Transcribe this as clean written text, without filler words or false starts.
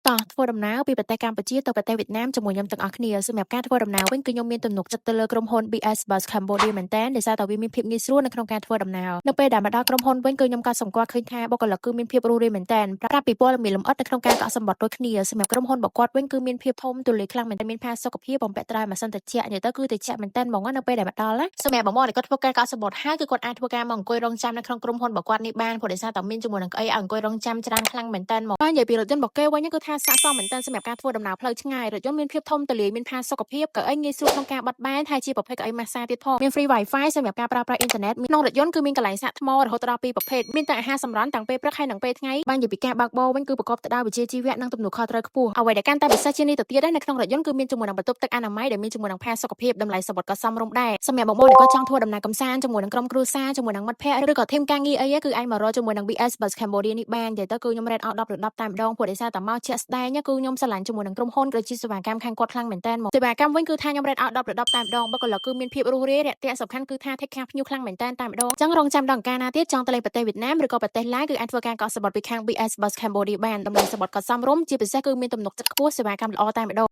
តោះធ្វើដំណើរពីប្រទេសកម្ពុជាទៅប្រទេសវៀតណាមជាមួយខ្ញុំទាំងអស់គ្នាសម្រាប់ការធ្វើដំណើរវិញគឺខ្ញុំមានទំនុកចិត្តទៅលើក្រុមហ៊ុន BS Bus Cambodia មែនតើដោយសារតែវាមានភាពងាយស្រួលនៅក្នុងការធ្វើដំណើរនៅពេលដែលមកដល់ក្រុមហ៊ុនវិញគឺខ្ញុំក៏សម្គាល់ឃើញថាបុគ្គលិកគឺមានភាពរួសរាយមែនតើប្រាប់ពីព័ត៌មានលម្អិតនៅក្នុងការកក់សំបុត្រដូចគ្នាសម្រាប់ក្រុមហ៊ុនរបស់គាត់វិញគឺមានភាពធំទូលាយខ្លាំងមែនតើមានផាសុកភាពបំពាក់ត្រៃម៉ាស៊ីនត្រជាក់និយាយទៅគឺត្រជាក់មែនតើហ្មងនៅពេលដែលមកដល់ណាសម្រាប់បងប្អូនដែលគាត់ធ្វើការកក់សំបុត្រហើយគឺគាត់អាចធ្វើការមកអង្គុយរងចាំនៅក្នុងក្រុមហ៊ុនរបស់គាត់នេះបានព្រោះដោយសារតែមានជាមួយនឹងកៅអីឲ្យអង្គុយរងចាំច្រើនខ្លាំងមែនតើហ្មងបើនិយាយពីរថយន្តរបស់គេវិញគឺថាស័ក្តិសមមែនតើសម្រាប់ការធ្វើដំណើរផ្លូវឆ្ងាយរថយន្តមានភាពធំទូលាយមានផាសុកភាពកៅអីងាយស្រួលក្នុងការបត់បែនហើយជាប្រភេទកៅអីម៉ាស្សាទៀតផងមាន free wifi សម្រាប់ការប្រើប្រាស់អ៊ីនធឺណិតក្នុងរថយន្តគឺមានកន្លែងសាកថ្មរហូតដល់ពីរប្រភេទមានទាំងអាហារសម្រន់តាំងពេលព្រឹកហើយនិងពេលថ្ងៃបាននិយាយពីការបើកបរវិញគឺប្រកបទៅដោយវិជ្ជាជីវៈនិងទំនួលខុសត្រូវខ្ពស់អ្វីដែលកាន់តែពិសេសជាងនេះទៅទៀតនៅក្នុងរថយន្តគឺមានជាមួយនឹងបន្ទប់ទឹកអនាម័យដែលមានជាមួយនឹងផាសុកភាពតម្លៃសំបុត្រក៏សមរម្យដែរសម្រាប់បងប្អូនដែលគាត់ចង់ធ្វើដំណើរកម្សាន្តជាមួយនឹងក្រុមគ្រួសារជាមួយនឹងមិត្តភ័ក្តិឬក៏team ការងារអីគឺអាចមករកជាមួយនឹង BS Bus Cambodia នេះបាននិយាយទៅគឺខ្ញុំ rate ឲ្យ10លើ10តែម្ដងព្រោះដោយសារតែមកជាក់ស្ដែងគឺខ្ញុំស្រឡាញ់ជាមួយនឹងក្រុមហ៊ុនក៏ជាសេវាកម្មខាងគាត់ខ្លាំងមែនតើមកសេវាកម្មវិញគឺថាខ្ញុំ rate ឲ្យ10លើ10តែម្ដងបុគ្គលិកគឺមានភាពរួសរាយរាក់ទាក់សំខាន់គឺថា take care ភ្ញៀវខ្លាំងមែនតើតែម្ដងអញ្ចឹងរងចាំដល់កាលណាទៀតចង់ទៅលេងប្រទេសវៀតណាមឬក៏ប្រទេសឡាវគឺអាចធ្វើការកក់សំបុត្រពីខាង BS Bus Cambodia បានតម្លៃសំបុត្រក៏សមរម្យជាពិសេសគឺមានទំនុកចិត្តខ្ពស់សេវាកម្មល្អតែម្ដង។